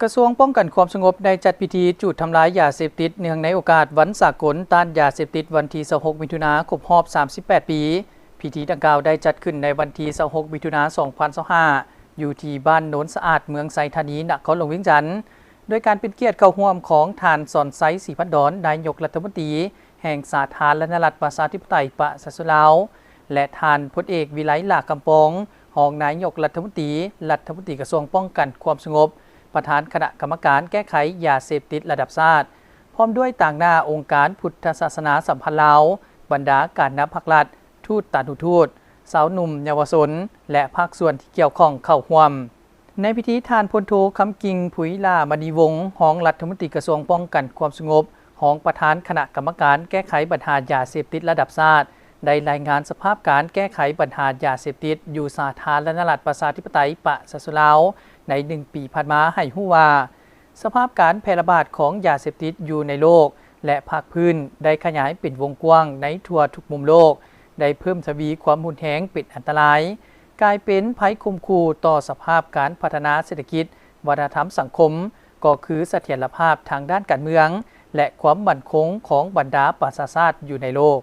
ກະຊວງປ້ອງກັນຄວາມສະຫງົບໄດ້ຈັດພິທີຈູດທຳລາຍຢາເສບຕິດ ເນື່ອງໃນໂອກາດວັນສາກົນຕ້ານຢາເສບຕິດ ວັນທີຊາວຫົກ ມິຖຸນາ ຄົບຮອບສາມສິບແປດປີ. ພິທີດັ່ງກ່າວໄດ້ຈັດຂຶ້ນໃນວັນທີຊາວຫົກ ມິຖຸນາ ສອງພັນຊາວຫ້າ ຢູ່ທີ່ບ້ານໂນນສະອາດ ເມືອງໄຊທານີ ນະຄອນຫຼວງວຽງຈັນ, ໂດຍການເປັນກຽດເຂົ້າຮ່ວມຂອງທ່ານ ສອນໄຊ ສີພັນດອນ ນາຍົກລັດຖະມົນຕີ ແຫ່ງສາທາລະນະລັດ ປະຊາທິປະໄຕ ປະຊາຊົນລາວ ແລະ ທ່ານ ພົນເອກ ວິໄລ ຫຼ້າກຳປອງ ຮອງນາຍົກລັດຖະມົນຕີ, ລັດຖະມົນຕີກະຊວງປ້ອງກັນຄວາມສະຫງົບ, ປະທານຄະນະກຳມະການແກ້ໄຂຢາເສບຕິດລະດັບຊາດ, ພ້ອມດ້ວຍຕາງໜ້າອົງການພຸດທະສາສະໜາສຳພັນລາວ, ບັນດາການນຳພັກລັດ, ທູດສະຖານທູດ, ຊາວໜຸ່ມເຍົາວະຊົນ ແລະ ພາກສ່ວນທີ່ກ່ຽວຂ້ອງເຂົ້າຮ່ວມ. ໃນພິທີ, ທ່ານ ພົນໂທ ຄຳກິ່ງ ຜຸຍຫຼ້າມະນີວົງ ຮອງລັດຖະມົນຕີກະຊວງປ້ອງກັນຄວາມສະຫງົບ, ຮອງປະທານຄະນະກຳມະການແກ້ໄຂບັນຫາຢາເສບຕິດລະດັບຊາດ ໄດ້ລາຍງານສະພາບການແກ້ໄຂບັນຫາຢາເສບຕິດຢູ່ສາທາລະນະລັດ ປະຊາທິປະໄຕ ປະຊາຊົນລາວ ໃນໜຶ່ງປີຜ່ານມາໃຫ້ຮູ້ວ່າ, ສະພາບການແຜ່ລະບາດຂອງຢາເສບຕິດຢູ່ໃນໂລກ ແລະ ພາກພື້ນ ໄດ້ຂະຫຍາຍເປັນວົງກວ້າງໃນທົ່ວທຸກມຸມໂລກ, ໄດ້ເພີ່ມທະວີຄວາມຮຸນແຮງເປັນອັນຕະລາຍ, ກາຍເປັນໄພຂົ່ມຂູ່ຕໍ່ສະພາບການພັດທະນາເສດຖະກິດ, ວັດທະນະທຳສັງຄົມ, ກໍຄືສະຖຽນລະພາບທາງດ້ານການເມືອງ ແລະ ຄວາມໝັ້ນຄົງຂອງບັນດາປະຊາຊາດຢູ່ໃນໂລກ.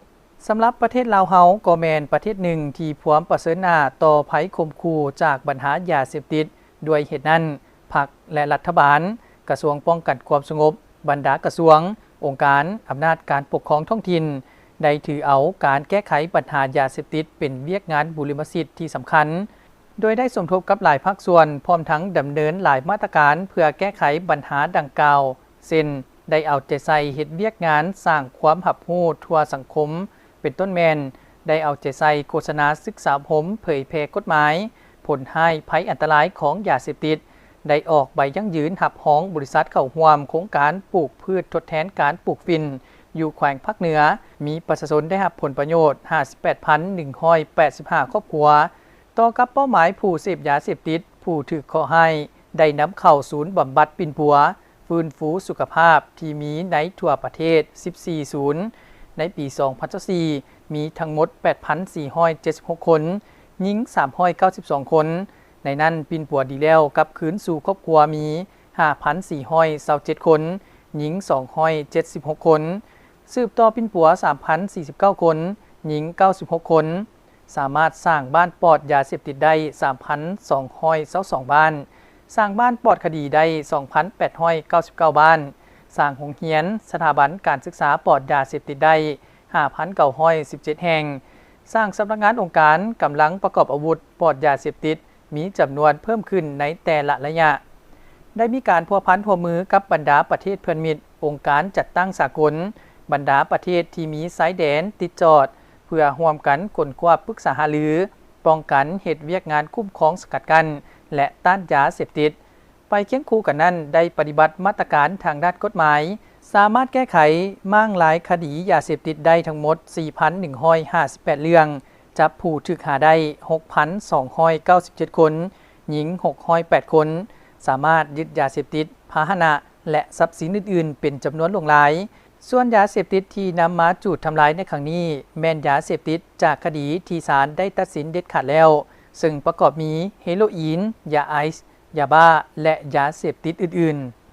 ສຳລັບປະເທດລາວເຮົາກໍແມ່ນປະເທດໜຶ່ງທີ່ພວມປະເຊີນໜ້າຕໍ່ໄພຂົ່ມຂູ່ຈາກບັນຫາຢາເສບຕິດ. ດ້ວຍເຫດນັ້ນ, ພັກ ແລະ ລັດຖະບານ, ກະຊວງປ້ອງກັນຄວາມສະຫງົບ, ບັນດາກະຊວງ, ອົງການ, ອຳນາດການປົກຄອງທ້ອງຖິ່ນ ໄດ້ຖືເອົາການແກ້ໄຂບັນຫາຢາເສບຕິດເປັນວຽກງານບູລິມະສິດທີ່ສຳຄັນ, ໂດຍໄດ້ສົມທົບກັບຫຼາຍພາກສ່ວນ, ພ້ອມທັງດຳເນີນຫຼາຍມາດຕະການເພື່ອແກ້ໄຂບັນຫາດັ່ງກ່າວ ເຊັ່ນ ໄດ້ເອົາໃຈໃສ່ເຮັດວຽກງານສ້າງຄວາມຮັບຮູ້ທົ່ວສັງຄົມ, ເປັນຕົ້ນແມ່ນ ໄດ້ເອົາໃຈໃສ່ໂຄສະນາສຶກສາອົບຮົມເຜີຍແຜ່ກົດໝາຍ ຜົນຮ້າຍໄພອັນຕະລາຍຂອງຢາເສບຕິດ, ໄດ້ອອກໃບຢັ້ງຢືນຮັບຮອງບໍລິສັດເຂົ້າຮ່ວມໂຄງການປູກພືດທົດແທນການປູກຝິ່ນຢູ່ແຂວງພາກເໜືອ, ມີປະຊາຊົນໄດ້ຮັບຜົນປະໂຫຍດຫ້າສິບແປດພັນໜຶ່ງຮ້ອຍແປດສິບຫ້າຄອບຄົວ. ຕໍ່ກັບເປົ້າໝາຍຜູ້ເສບຢາເສບຕິດ, ຜູ້ຖືກເຄາະຮ້າຍໄດ້ນຳເຂົ້າສູນບຳບັດປິ່ນປົວ, ຟື້ນຟູສຸຂະພາບທີ່ມີໃນທົ່ວປະເທດສິບສີ່ສູນ. ໃນປີສອງພັນຊາວສີ່ ມີທັງໝົດແປດພັນສີ່ຮ້ອຍເຈັດສິບຫົກຄົນ, ຍິງສາມຮ້ອຍເກົ້າສິບສອງຄົນ. ໃນນັ້ນ, ປິ່ນປົວດີແລ້ວກັບຄືນສູ່ຄອບຄົວມີຫ້າພັນສີ່ຮ້ອຍຊາວເຈັດຄົນ, ຍິງສອງຮ້ອຍເຈັດສິບຫົກຄົນ. ສືບຕໍ່ປິ່ນປົວສາມພັນສີ່ສິບເກົ້າຄົນ, ຍິງເກົ້າສິບຫົກຄົນ. ສາມາດສ້າງບ້ານປອດຢາເສບຕິດໄດ້ສາມພັນສອງຮ້ອຍຊາວສອງບ້ານ, ສ້າງບ້ານປອດຄະດີໄດ້ສອງພັນແປດຮ້ອຍເກົ້າສິບເກົ້າບ້ານ, ສ້າງໂຮງຮຽນ, ສະຖາບັນການສຶກສາປອດຢາເສບຕິດໄດ້ຫ້າພັນເກົ້າຮ້ອຍສິບເຈັດແຫ່ງ, ສ້າງສຳນັກງານອົງການກຳລັງປະກອບອາວຸດປອດຢາເສບຕິດ ມີຈຳນວນເພີ່ມຂຶ້ນໃນແຕ່ລະໄລຍະ. ໄດ້ມີການພົວພັນຮ່ວມມືກັບບັນດາປະເທດເພື່ອນມິດ, ອົງການຈັດຕັ້ງສາກົນ, ບັນດາປະເທດທີ່ມີຊາຍແດນຕິດຈອດ ເພື່ອຮ່ວມກັນຄົ້ນຄວ້າປຶກສາຫາລື, ປ້ອງກັນ, ເຮັດວຽກງານຄຸ້ມຄອງສະກັດກັ້ນ ແລະ ຕ້ານຢາເສບຕິດ. ໄປຄຽງຄູ່ກັນນັ້ນ, ໄດ້ປະຕິບັດມາດຕະການທາງດ້ານກົດໝາຍ, ສາມາດແກ້ໄຂມ້າງລາຍຄະດີຢາເສບຕິດໄດ້ທັງໝົດສີ່ພັນໜຶ່ງຮ້ອຍຫ້າສິບແປດເລື່ອງ, ຈັບຜູ້ຖືກຫາໄດ້ຫົກພັນສອງຮ້ອຍເກົ້າສິບເຈັດຄົນ, ຍິງຫົກຮ້ອຍແປດຄົນ, ສາມາດຍຶດຢາເສບຕິດ, ພາຫະນະ ແລະ ຊັບສິນອື່ນໆເປັນຈຳນວນຫຼວງຫຼາຍ. ສ່ວນຢາເສບຕິດທີ່ນຳມາຈູດທຳລາຍໃນຄັ້ງນີ້ ແມ່ນຢາເສບຕິດຈາກຄະດີທີ່ສານໄດ້ຕັດສິນເດັດຂາດແລ້ວ, ເຊິ່ງປະກອບມີເຮໂຣອີນ, ຢາໄອສ໌, ຢາບ້າ ແລະ ຢາເສບຕິດອື່ນໆ.